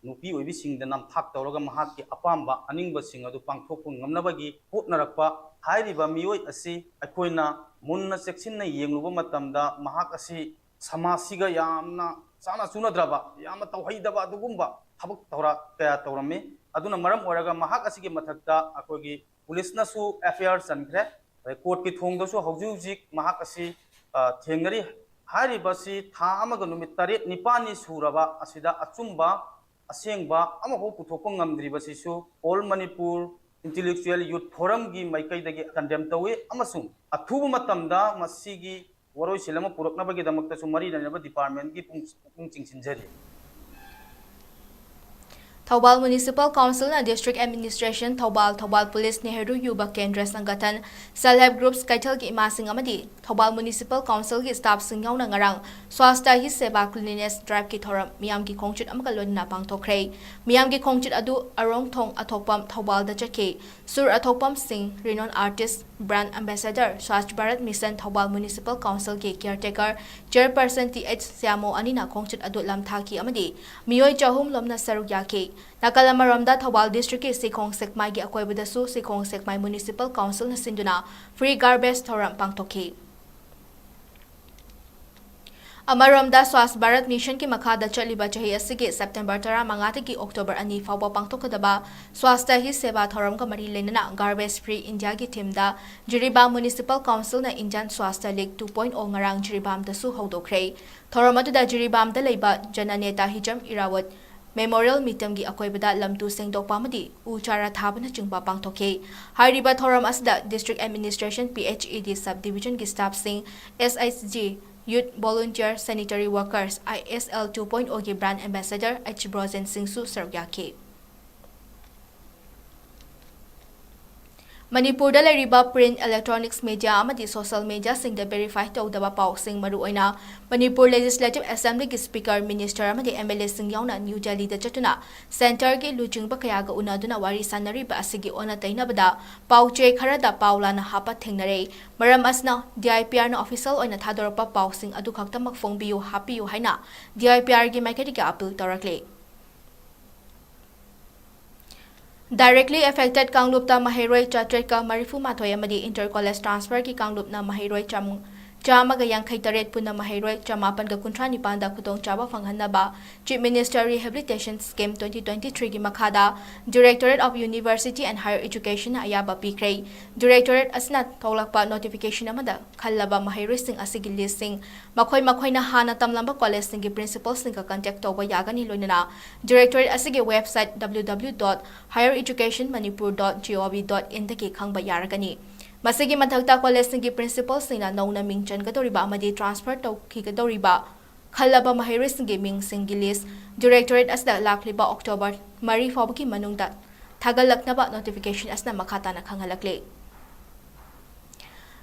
ꯅꯨꯄꯤ ꯑꯣꯏꯕꯤꯁꯤꯡꯗ ꯅꯝꯊꯥꯛ ꯇꯧꯔꯒ ꯃꯍꯥꯛꯀꯤ ꯑꯄꯥꯝꯕ ꯑꯅꯤꯡꯕꯁꯤꯡ ꯑꯗꯨ ꯄꯥꯡꯊꯣꯛꯄ ꯉꯝꯅꯕꯒꯤ ꯍꯣꯠꯅꯔꯛꯄ ꯍꯥꯏꯔꯤꯕ ꯃꯤꯑꯣꯏ ꯑꯁꯤ ꯑꯩꯈꯣꯏꯅ ꯃꯨꯟꯅ ꯆꯦꯛꯁꯤꯟꯅ ꯌꯦꯡꯂꯨꯕ ꯃꯇꯝꯗ ꯃꯍꯥꯛ ꯑꯁꯤ ꯁꯃꯥꯖꯁꯤꯒ ꯌꯥꯝꯅ ꯆꯥꯅ ꯆꯨꯅꯗ꯭ꯔꯕ, ꯌꯥꯝꯅ ꯇꯧꯍꯩꯗꯕ ꯑꯗꯨꯒꯨꯝꯕ ꯊꯕꯛ ꯊꯧꯔꯥꯡ ꯀꯌꯥ ꯇꯧꯔꯝꯃꯤ꯫ ꯑꯗꯨꯅ ꯃꯔꯝ ꯑꯣꯏꯔꯒ ꯃꯍꯥꯛ ꯑꯁꯤꯒꯤ ꯃꯊꯛꯇ ꯑꯩꯈꯣꯏꯒꯤ ꯄꯨꯂꯤꯁꯅꯁꯨ F I R ꯆꯟꯈ꯭ꯔꯦ꯫ ꯑꯗꯩ ꯀꯣꯔꯠꯀꯤ ꯊꯣꯡꯗꯁꯨ ꯍꯧꯖꯤꯛ ꯍꯧꯖꯤꯛ ꯃꯍꯥꯛ ꯑꯁꯤ, ꯑ, ꯊꯦꯡꯅꯔꯤ꯫ ꯍꯥꯏꯔꯤꯕꯁꯤ ꯊꯥ ꯑꯃꯒ ꯅꯨꯃꯤꯠ ꯇꯔꯦꯠ ꯅꯤꯄꯥꯜꯅꯤ ꯁꯨꯔꯕ ꯑꯁꯤꯗ ꯑꯆꯨꯝꯕ ꯑꯁꯦꯡꯕ ꯑꯃꯐꯥꯎ ꯄꯨꯊꯣꯛꯄ ꯉꯝꯗ꯭ꯔꯤꯕꯁꯤꯁꯨ All Manipur Intellectual Youth Forumꯒꯤ ꯃꯥꯏꯀꯩꯗꯒꯤ condemn ꯇꯧꯏ ꯑꯃꯁꯨꯡ ꯑꯊꯨꯕ ꯃꯇꯝꯗ ꯃꯁꯤꯒꯤ ꯋꯥꯔꯣꯏꯁꯤꯟ ꯑꯃ ꯄꯨꯔꯛꯅꯕꯒꯤꯗꯃꯛꯇꯁꯨ ꯃꯔꯤ ꯂꯩꯅꯕ departmentꯀꯤ ꯄꯨꯛꯅꯤꯡ ꯆꯤꯡꯁꯤꯟꯖꯔꯤ꯫ Thoubal Municipal Councilꯅ District Administration Thoubal, Thoubal Police, Nehru ꯌꯨꯕ ꯀꯦꯟꯗ꯭ꯔ ꯁꯪꯒꯊꯟ, Self Help Groups, ꯀꯩꯊꯦꯜꯒꯤ ꯏꯃꯥꯁꯤꯡ ꯑꯃꯗꯤ ꯊꯧꯕꯥꯜ Municipal Councilꯒꯤ staffꯁꯤꯡ ꯌꯥꯎꯅ ꯉꯔꯥꯡ Swachhta Hi Seva Cleanliness Driveꯀꯤ ꯊꯧꯔꯝ ꯃꯤꯌꯥꯝꯒꯤ ꯈꯣꯡꯆꯠ ꯑꯃꯒ ꯂꯣꯏꯅꯅ ꯄꯥꯡꯊꯣꯛꯈ꯭ꯔꯦ꯫ ꯃꯤꯌꯥꯝꯒꯤ ꯈꯣꯡꯆꯠ ꯑꯗꯨ ꯑꯔꯣꯡꯊꯣꯡ ꯑꯊꯣꯛꯄꯝ ꯊꯧꯕꯥꯜꯗ ꯆꯠꯈꯤ꯫ ꯁꯨꯔ ꯑꯊꯣꯛꯄꯝ ꯁꯤꯡ, renowned artist, brand ambassador, Swachh Bharat Mission Thoubal Municipal Councilꯒꯤ caretaker chairperson T H ꯁ꯭ꯌꯥꯃꯣ ꯑꯅꯤꯅ ꯈꯣꯡꯆꯠ ꯑꯗꯨ ꯂꯝꯊꯥꯈꯤ ꯑꯃꯗꯤ ꯃꯤꯑꯣꯏ ꯆꯍꯨꯝ ꯂꯣꯝꯅ ꯁꯔꯨꯛ ꯌꯥꯈꯤ꯫ ꯅꯥꯀꯜ ꯑꯃꯔꯣꯝꯗ ꯊꯧꯕꯥꯜ districtꯀꯤ ꯁꯤꯈꯣꯡ ꯁꯦꯛꯃꯥꯏꯒꯤ ꯑꯀꯣꯏꯕꯗꯁꯨ ꯁꯤꯈꯣꯡ ꯁꯦꯛꯃꯥꯏ Municipal Councilꯅ ꯁꯤꯟꯗꯨꯅ free garbage ꯊꯧꯔꯝ ꯄꯥꯡꯊꯣꯛꯈꯤ꯫ ꯑꯃꯔꯣꯝꯗ Swachh Bharat Missionꯒꯤ ꯃꯈꯥꯗ ꯆꯠꯂꯤꯕ ꯆꯍꯤ ꯑꯁꯤꯒꯤ September ꯇꯔꯥꯃꯉꯥꯗꯒꯤ October ꯑꯅꯤ ꯐꯥꯎꯕ ꯄꯥꯡꯊꯣꯛꯀꯗꯕ Swachhta Hi Seva ꯊꯧꯔꯝꯒ ꯃꯔꯤ ꯂꯩꯅꯅ Garbage Free Indiaꯒꯤ themeꯗ Jiribam Municipal Councilꯅ Indian Swachhta League two point oh ꯉꯔꯥꯡ ꯖꯤꯔꯤꯕꯥꯝꯗꯁꯨ ꯍꯧꯗꯣꯛꯈ꯭ꯔꯦ꯫ ꯊꯧꯔꯝ ꯑꯗꯨꯗ ꯖꯤꯔꯤꯕꯥꯝꯗ ꯂꯩꯕ Jananeta Hijam Irawat Memorial Museumꯒꯤ ꯑꯀꯣꯏꯕꯗ ꯂꯝꯇꯨ ꯁꯦꯡꯗꯣꯛꯄ ꯑꯃꯗꯤ ꯎ ꯆꯥꯔꯥ ꯊꯥꯕꯅꯆꯤꯡꯕ ꯄꯥꯡꯊꯣꯛꯈꯤ꯫ ꯍꯥꯏꯔꯤꯕ ꯊꯧꯔꯝ ꯑꯁꯤꯗ District Administration, P H E D Sub Divisionꯒꯤ staffꯁꯤꯡ, S H G, Youth Volunteer, Sanitary Workers, I S L two point oh ꯒꯤ brand ambassador H ꯕ꯭ꯔꯣꯖꯦꯟ ꯁꯤꯡꯁꯨ ꯁꯔꯨꯛ ꯌꯥꯈꯤ꯫ ꯃꯅꯤꯄꯨꯔꯗ ꯂꯩꯔꯤꯕ print, electronics media ꯑꯃꯗꯤ social mediaꯁꯤꯡꯗ verify ꯇꯧꯗꯕ ꯄꯥꯎꯁꯤꯡ, ꯃꯔꯨꯑꯣꯏꯅ ꯃꯅꯤꯄꯨꯔ Legislative Assemblyꯒꯤ Speaker, Minister ꯑꯃꯗꯤ MLAꯁꯤꯡ ꯌꯥꯎꯅ ꯅ꯭ꯌꯨ ꯗꯦꯜꯂꯤꯗ ꯆꯠꯇꯨꯅ centreꯒꯤ ꯂꯨꯆꯤꯡꯕ ꯀꯌꯥꯒ ꯎꯅꯗꯨꯅ ꯋꯥꯔꯤ ꯁꯥꯟꯅꯔꯤꯕ ꯑꯁꯤꯒꯤ ꯑꯣꯟꯅ ꯇꯩꯅꯕꯗ ꯄꯥꯎ ꯆꯦ ꯈꯔꯗ ꯄꯥꯎ ꯂꯥꯟꯅ ꯍꯥꯞꯄ ꯊꯦꯡꯅꯔꯦ꯫ ꯃꯔꯝ ꯑꯁꯤꯅ DIPRꯅ official ꯑꯣꯏꯅ ꯊꯥꯗꯣꯔꯛꯄ ꯄꯥꯎꯁꯤꯡ ꯑꯗꯨꯈꯛꯇꯃꯛ ꯐꯣꯡꯕꯤꯌꯨ, ꯍꯥꯞꯄꯤꯌꯨ ꯍꯥꯏꯅ DIPRꯒꯤ ꯃꯥꯏꯀꯩꯗꯒꯤ appeal ꯇꯧꯔꯛꯂꯤ꯫ Directly affected ꯀꯥꯡꯂꯨꯞꯇ ꯃꯍꯩꯔꯣꯏ ꯆꯥꯇ꯭ꯔꯦꯠꯀ ꯃꯔꯤꯐꯨ ꯃꯥꯊꯣꯏ ꯑꯃꯗꯤ inter college transferꯒꯤ ꯀꯥꯡꯂꯨꯞꯅ ꯃꯍꯩꯔꯣꯏ ꯆꯥꯝ-, ꯆꯥꯝꯃꯒ ꯌꯥꯡꯈꯩ ꯇꯔꯦꯠ ꯄꯨꯟꯅ ꯃꯍꯩꯔꯣꯏ ꯆꯃꯥꯄꯟꯒ ꯀꯨꯟꯊ꯭ꯔꯥ ꯅꯤꯄꯥꯟꯗ ꯈꯨꯗꯣꯡꯆꯥꯕ ꯐꯪꯍꯟꯅꯕ Chief Minister Rehabilitation Scheme twenty twenty-threeꯒꯤ ꯃꯈꯥꯗ Directorate of University and Higher Educationꯅ ꯑꯌꯥꯕ ꯄꯤꯈ꯭ꯔꯦ꯫ Directorate ꯑꯁꯤꯅ ꯊꯣꯛꯂꯛꯄ notification ꯑꯃꯗ ꯈꯜꯂꯕ ꯃꯍꯩꯔꯣꯏꯁꯤꯡ ꯑꯁꯤꯒꯤ listꯁꯤꯡ ꯃꯈꯣꯏ ꯃꯈꯣꯏꯅ ꯍꯥꯟꯅ ꯇꯝꯂꯝꯕ collegeꯁꯤꯡꯒꯤ principalꯁꯤꯡꯒ contact ꯇꯧꯕ ꯌꯥꯒꯅꯤ, ꯂꯣꯏꯅꯅ Directorate ꯑꯁꯤꯒꯤ website W W W dot higher education manipur dot gov dot inꯗꯒꯤ ꯈꯪꯕ ꯌꯥꯔꯒꯅꯤ꯫ ꯃꯁꯤꯒꯤ ꯃꯊꯛꯇ, collegeꯁꯤꯡꯒꯤ principalꯁꯤꯡꯅ ꯅꯧꯅ ꯃꯤꯡ ꯆꯟꯒꯗꯧꯔꯤꯕ ꯑꯃꯗꯤ transfer ꯇꯧꯈꯤꯒꯗꯧꯔꯤꯕ ꯈꯜꯂꯕ ꯃꯍꯩꯔꯣꯏꯁꯤꯡꯒꯤ ꯃꯤꯡꯁꯤꯡꯒꯤ list Directorate ꯑꯁꯤꯗ ꯂꯥꯛꯂꯤꯕ October ꯃꯔꯤ ꯐꯥꯎꯕꯒꯤ ꯃꯅꯨꯡꯗ ꯊꯥꯒꯠꯂꯛꯅꯕ notification ꯑꯁꯤꯅ ꯃꯈꯥ ꯇꯥꯅ ꯈꯪꯍꯜꯂꯛꯂꯤ꯫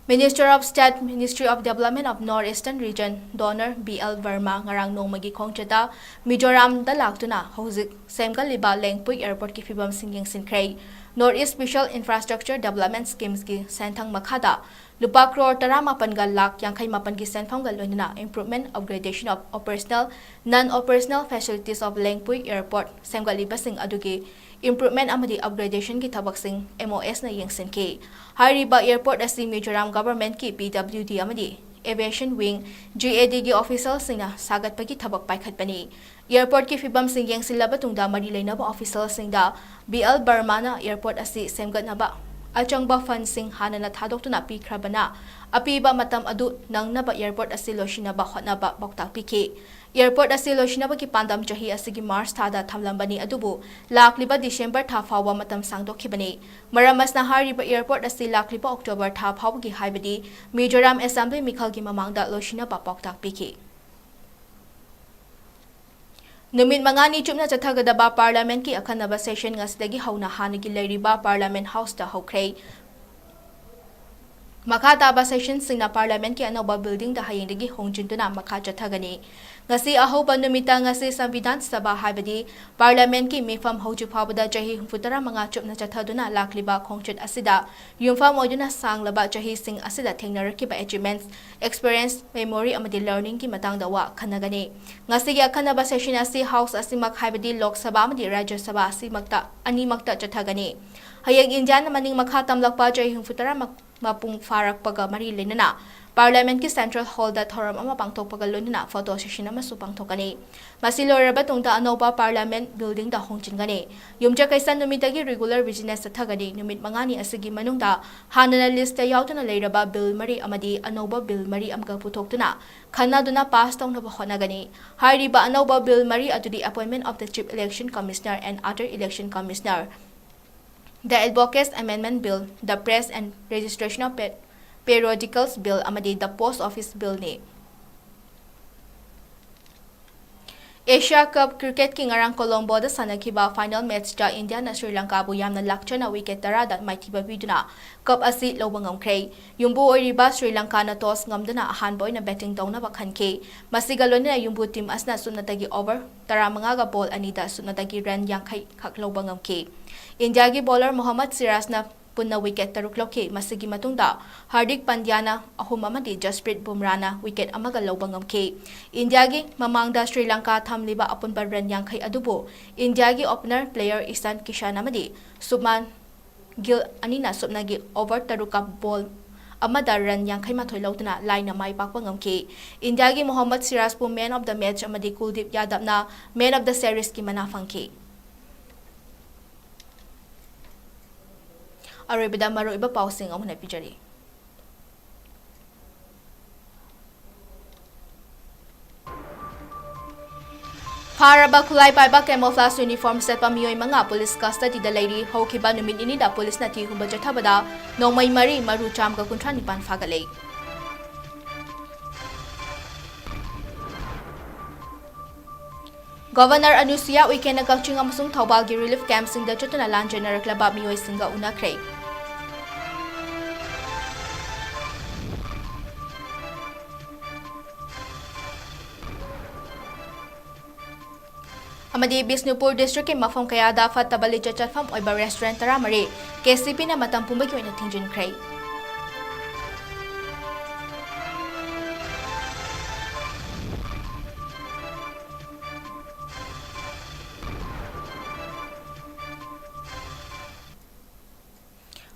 Minister of State, Ministry of Development of North Eastern Region, DoNER, B L Verma ꯉꯔꯥꯡ ꯅꯣꯡꯃꯒꯤ ꯈꯣꯡꯆꯠꯇ ꯃꯤꯖꯣꯔꯥꯝꯗ ꯂꯥꯛꯇꯨꯅ ꯍꯧꯖꯤꯛ ꯁꯦꯝꯒꯠꯂꯤꯕ ꯂꯦꯡꯄꯨꯏ airportꯀꯤ ꯐꯤꯕꯝꯁꯤꯡ ꯌꯦꯡꯁꯤꯟꯈ꯭ꯔꯦ꯫ North East Special Infrastructure Development Schemesꯀꯤ ꯁꯦꯟꯊꯪ ꯃꯈꯥꯗ ꯂꯨꯄꯥ ꯀ꯭ꯔꯣꯔ ꯇꯔꯥꯃꯥꯄꯟꯒ ꯂꯥꯈ ꯌꯥꯡꯈꯩ ꯃꯥꯄꯟꯒꯤ ꯁꯦꯟꯐꯝꯒ ꯂꯣꯏꯅꯅ improvement, upgradation of operational, non-operational facilities of ꯂꯦꯡꯄꯨꯏ airport ꯁꯦꯝꯒꯠꯂꯤꯕꯁꯤꯡ ꯑꯗꯨꯒꯤ improvement ꯑꯃꯗꯤ upgradationꯒꯤ ꯊꯕꯛꯁꯤꯡ MOSꯅ ꯌꯦꯡꯁꯤꯟꯈꯤ꯫ ꯍꯥꯏꯔꯤꯕ airport ꯑꯁꯤ ꯃꯤꯖꯣꯔꯥꯝ governmentꯀꯤ PWD ꯑꯃꯗꯤ aviation wing, GADꯒꯤ officialꯁꯤꯡꯅ ꯁꯥꯒꯠꯄꯒꯤ ꯊꯕꯛ ꯄꯥꯏꯈꯠꯄꯅꯤ꯫ Airportꯀꯤ ꯐꯤꯕꯝꯁꯤꯡ ꯌꯦꯡꯁꯤꯜꯂꯕ ꯇꯨꯡꯗ ꯃꯔꯤ ꯂꯩꯅꯕ officialꯁꯤꯡꯗ B L Vermaꯅ airport ꯑꯁꯤ ꯁꯦꯝꯒꯠꯅꯕ ꯑꯆꯪꯕ fundꯁꯤꯡ ꯍꯥꯟꯅꯅ ꯊꯥꯗꯣꯛꯇꯨꯅ ꯄꯤꯈ꯭ꯔꯕꯅ, ꯑꯄꯤꯕ ꯃꯇꯝ ꯑꯗꯨ ꯅꯪꯅꯕ airport ꯑꯁꯤ ꯂꯣꯏꯁꯤꯟꯅꯕ ꯍꯣꯠꯅꯕ ꯄꯥꯎꯇꯥꯛ ꯄꯤꯈꯤ꯫ Airport ꯑꯁꯤ ꯂꯣꯏꯁꯤꯟꯅꯕꯒꯤ ꯄꯥꯟꯗꯝ ꯆꯍꯤ ꯑꯁꯤꯒꯤ March ꯊꯥꯗ ꯊꯝꯂꯝꯕꯅꯤ, ꯑꯗꯨꯕꯨ ꯂꯥꯛꯂꯤꯕ December ꯊꯥ ꯐꯥꯎꯕ ꯃꯇꯝ ꯁꯥꯡꯗꯣꯛꯈꯤꯕꯅꯤ꯫ ꯃꯔꯝ ꯑꯁꯤꯅ ꯍꯥꯏꯔꯤꯕ airport ꯑꯁꯤ ꯂꯥꯛꯂꯤꯕ October ꯊꯥ ꯐꯥꯎꯕꯒꯤ, ꯍꯥꯏꯕꯗꯤ ꯃꯤꯖꯣꯔꯥꯝ Assembly ꯃꯤꯈꯜꯒꯤ ꯃꯃꯥꯡꯗ ꯂꯣꯏꯁꯤꯟꯅꯕ ꯄꯥꯎꯇꯥꯛ ꯄꯤꯈꯤ꯫ ꯅꯨꯃꯤꯠ ꯃꯉꯥꯅꯤ ꯆꯨꯞꯅ ꯆꯠꯊꯒꯗꯕ Parliament ꯀꯤ ꯑꯈꯟꯅꯕ session ꯉꯁꯤꯗꯒꯤ ꯍꯧꯅ ꯍꯥꯟꯅꯒꯤ ꯂꯩꯔꯤꯕ Parliament House ꯇ ꯍꯧꯈ꯭ꯔꯦ꯫ ꯃꯈꯥ ꯇꯥꯕ session ꯁꯤꯡꯅ Parliament ꯀꯤ ꯑꯅꯧꯕ building ꯗ ꯍꯌꯦꯡꯗꯒꯤ ꯍꯣꯡꯖꯤꯟꯗꯨꯅ ꯃꯈꯥ ꯆꯠꯊꯒꯅꯤ꯫ ꯉꯁꯤ ꯑꯍꯧꯕ ꯅꯨꯃꯤꯠꯇ ꯉꯁꯤ ꯁꯪꯕꯤꯙꯥꯟ ꯁꯚꯥ ꯍꯥꯏꯕꯗꯤ Parliament ꯀꯤ ꯃꯤꯐꯝ ꯍꯧꯖꯤꯛ ꯐꯥꯎꯕꯗ ꯆꯍꯤ ꯍꯨꯝꯐꯨ ꯇꯔꯥ ꯃꯉꯥ ꯆꯨꯞꯅ ꯆꯠꯊꯗꯨꯅ ꯂꯥꯛꯂꯤꯕ ꯈꯣꯡꯆꯠ ꯑꯁꯤꯗ ꯌꯨꯝꯐꯝ ꯑꯣꯏꯗꯨꯅ ꯁꯥꯡꯂꯕ ꯆꯍꯤꯁꯤꯡ ꯑꯁꯤꯗ ꯊꯦꯡꯅꯔꯛꯈꯤꯕ achievements, experience, memory ꯑꯃꯗꯤ learning ꯒꯤ ꯃꯇꯥꯡꯗ ꯋꯥ ꯈꯟꯅꯒꯅꯤ꯫ ꯉꯁꯤꯒꯤ ꯑꯈꯟꯅꯕ session ꯑꯁꯤ House ꯑꯁꯤꯃꯛ ꯍꯥꯏꯕꯗꯤ ꯂꯣꯛ ꯁꯚꯥ ꯑꯃꯗꯤ ꯔꯥꯖ꯭ꯌ ꯁꯚꯥ ꯑꯁꯤꯃꯛꯇ, ꯑꯅꯤꯃꯛꯇ ꯆꯠꯊꯒꯅꯤ꯫ ꯍꯌꯦꯡ ꯏꯟꯗꯤꯌꯥꯅ ꯃꯅꯤꯡ ꯃꯈꯥ ꯇꯝꯂꯛꯄ ꯆꯍꯤ ꯍꯨꯝꯐꯨ ꯇꯔꯥ ꯃꯛ-, ꯃꯄꯨꯡ ꯐꯥꯔꯛꯄꯒ ꯃꯔꯤ ꯂꯩꯅꯅ Parliament ꯀꯤ Central Hall ꯗ ꯊꯧꯔꯝ ꯑꯃ ꯄꯥꯡꯊꯣꯛꯄꯒ ꯂꯣꯏꯅꯅ photo session ꯑꯃꯁꯨ ꯄꯥꯡꯊꯣꯛꯀꯅꯤ꯫ ꯃꯁꯤ ꯂꯣꯏꯔꯕ ꯇꯨꯡꯗ ꯑꯅꯧꯕ Parliament building ꯗ ꯍꯣꯡꯖꯤꯟꯒꯅꯤ꯫ ꯌꯨꯝꯖꯀꯩꯁ ꯅꯨꯃꯤꯠꯇꯒꯤ regular business ꯆꯠꯊꯒꯅꯤ꯫ ꯅꯨꯃꯤꯠ ꯃꯉꯥꯅꯤ ꯑꯁꯤꯒꯤ ꯃꯅꯨꯡꯗ ꯍꯥꯟꯅꯅ list ꯇ ꯌꯥꯎꯗꯨꯅ ꯂꯩꯔꯕ bill ꯃꯔꯤ ꯑꯃꯗꯤ ꯑꯅꯧꯕ bill ꯃꯔꯤ ꯑꯃꯒ ꯄꯨꯊꯣꯛꯇꯨꯅ ꯈꯟꯅꯗꯨꯅ pass ꯇꯧꯅꯕ ꯍꯣꯠꯅꯒꯅꯤ꯫ ꯍꯥꯏꯔꯤꯕ ꯑꯅꯧꯕ bill ꯃꯔꯤ ꯑꯗꯨꯗꯤ Appointment of the Chief Election Commissioner and Other Election Commissioner, the Advocates Amendment Bill, the Press and Registration of Pe-, Periodicals Bill ꯑꯃꯗꯤ the Post Office Bill ꯅꯤ꯫ Asia Cup cricket ꯀꯤ ꯉꯔꯥꯡ Colombo ꯗ ꯁꯥꯟꯅꯈꯤꯕ final match ꯇ ꯏꯟꯗꯤꯌꯥꯅ ꯁ꯭ꯔꯤ ꯂꯪꯀꯥꯕꯨ ꯌꯥꯝꯅ ꯂꯥꯛꯆꯅ wicket ꯇꯔꯥꯗ ꯃꯥꯏꯊꯤꯕ ꯄꯤꯗꯨꯅ cup ꯑꯁꯤ ꯂꯧꯕ ꯉꯝꯈ꯭ꯔꯦ꯫ ꯌꯨꯝꯕꯨ ꯑꯣꯏꯔꯤꯕ ꯁ꯭ꯔꯤ ꯂꯪꯀꯥꯅ toss ꯉꯝꯗꯨꯅ ꯑꯍꯥꯟꯕ ꯑꯣꯏꯅ batting ꯇꯧꯅꯕ ꯈꯟꯈꯤ꯫ ꯃꯁꯤꯒ ꯂꯣꯏꯅꯅ ꯌꯨꯝꯕꯨ team ꯑꯁꯤꯅ ꯁꯨꯞꯅꯇꯒꯤ over ꯇꯔꯥꯃꯉꯥꯒ ball ꯑꯅꯤꯗ ꯁꯨꯞꯅꯇꯒꯤ run ꯌꯥꯡꯈꯩ ꯈꯛ ꯂꯧꯕ ꯉꯝꯈꯤ꯫ ꯏꯟꯗꯤꯌꯥꯒꯤ bowler ꯃꯣꯍꯝꯃꯗ ꯁꯤꯔꯥꯖꯅ ꯄꯨꯟꯅ wicket ꯇꯔꯨꯛ ꯂꯧꯈꯤ꯫ ꯃꯁꯤꯒꯤ ꯃꯇꯨꯡꯗ ꯍꯥꯔꯗꯤꯛ ꯄꯟꯗ꯭ꯌꯥꯅ ꯑꯍꯨꯝ ꯑꯃꯗꯤ ꯖꯁꯄ꯭ꯔꯤꯠ ꯕꯨꯝꯔꯥꯅ wicket ꯑꯃꯒ ꯂꯧꯕ ꯉꯝꯈꯤ꯫ ꯏꯟꯗꯤꯌꯥꯒꯤ ꯃꯃꯥꯡꯗ ꯁ꯭ꯔꯤ ꯂꯪꯀꯥ ꯊꯝꯂꯤꯕ ꯑꯄꯨꯟꯕ run ꯌꯥꯡꯈꯩ ꯑꯗꯨꯕꯨ ꯏꯟꯗꯤꯌꯥꯒꯤ opener player ꯏꯁꯥꯟ ꯀꯤꯁꯥꯟ ꯑꯃꯗꯤ ꯁꯨꯕꯃꯟ ꯒꯤꯜ ꯑꯅꯤꯅ ꯁꯨꯞꯅꯒꯤ over ꯇꯔꯨꯛꯀ ball ꯑꯃꯗ run ꯌꯥꯡꯈꯩ ꯃꯥꯊꯣꯏ ꯂꯧꯗꯨꯅ ꯂꯥꯏꯅ ꯃꯥꯏ ꯄꯥꯛꯄ ꯉꯝꯈꯤ꯫ ꯏꯟꯗꯤꯌꯥꯒꯤ Mohammad ꯁꯤꯔꯥꯖꯄꯨ man of the match ꯑꯃꯗꯤ ꯀꯨꯜꯗꯤꯞ ꯌꯥꯗꯕꯅ man of the series ꯀꯤ ꯃꯅꯥ ꯐꯪꯈꯤ꯫ ꯑꯔꯣꯏꯕꯗ ꯃꯔꯨꯑꯣꯏꯕ ꯄꯥꯎꯁꯤꯡ ꯑꯃꯨꯛ ꯍꯟꯅ ꯄꯤꯖꯔꯤ꯫ ꯐꯥꯔꯕ ꯈꯨꯠꯂꯥꯏ ꯄꯥꯏꯕ camouflage uniform ꯁꯦꯠꯄ ꯃꯤꯑꯣꯏ ꯃꯉꯥ police custody ꯗ ꯂꯩꯔꯤ꯫ ꯍꯧꯈꯤꯕ ꯅꯨꯃꯤꯠ ꯅꯤꯅꯤꯗ police ꯅ ꯊꯤ ꯍꯨꯝꯕ ꯆꯠꯊꯕꯗ ꯅꯣꯡꯃꯩ ꯃꯔꯤ, ꯃꯔꯨ ꯆꯥꯝꯃꯒ ꯀꯨꯟꯊ꯭ꯔꯥ ꯅꯤꯄꯥꯟ ꯐꯥꯒꯠꯂꯦ꯫ ꯒꯚꯔꯅꯔ ꯑꯅꯨꯁꯨꯌꯥ ꯎꯏꯀꯦꯟꯅ ꯀꯛꯆꯤꯡ ꯑꯃꯁꯨꯡ ꯊꯧꯕꯥꯜꯒꯤ ꯔꯤꯂꯤꯐ ꯀꯦꯝꯞꯁꯤꯡꯗ ꯆꯠꯇꯨꯅ ꯂꯥꯟ ꯆꯦꯟꯅꯔꯛꯂꯕ ꯃꯤꯑꯣꯏꯁꯤꯡꯒ ꯎꯅꯈ꯭ꯔꯦ꯫ ꯑꯃꯗꯤ ꯕꯤꯁꯅꯨꯄꯨꯔ ꯗꯤꯁꯇ꯭ꯔꯤꯛꯀꯤ ꯃꯐꯝ ꯀꯌꯥꯗ ꯐꯠꯇꯕ ꯂꯤꯆꯠ ꯆꯠꯐꯝ ꯑꯣꯏꯕ ꯔꯦꯁꯇꯨꯔꯦꯟꯠ ꯇꯔꯥꯃꯔꯤ ꯀꯦ ꯁꯤ ꯄꯤꯅ ꯃꯇꯝ ꯄꯨꯝꯕꯒꯤ ꯑꯣꯏꯅ ꯊꯤꯡꯖꯤꯟꯈ꯭ꯔꯦ꯫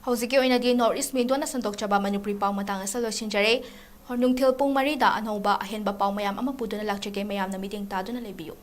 ꯍꯧꯖꯤꯛꯀꯤ ꯑꯣꯏꯅꯗꯤ ꯅꯣꯔꯠ ꯏꯁ ꯃꯤꯗꯣꯅ ꯁꯟꯗꯣꯛꯆꯕ ꯃꯅꯤꯄꯨꯔꯤ ꯄꯥꯎ ꯃꯇꯥꯡ ꯑꯁꯤ ꯂꯣꯏꯁꯤꯟꯖꯔꯦ꯫ ꯅꯨꯡꯊꯤꯜ ꯄꯨꯡ ꯃꯔꯤꯗ ꯑꯅꯧꯕ ꯑꯍꯦꯟꯕ ꯄꯥꯎ ꯃꯌꯥꯝ ꯑꯃ ꯄꯨꯗꯨꯅ ꯂꯥꯛꯆꯒꯦ꯫ ꯃꯌꯥꯝꯅ ꯃꯤꯠꯌꯦꯡ ꯇꯥꯗꯨꯅ ꯂꯩꯕꯤꯌꯨ꯫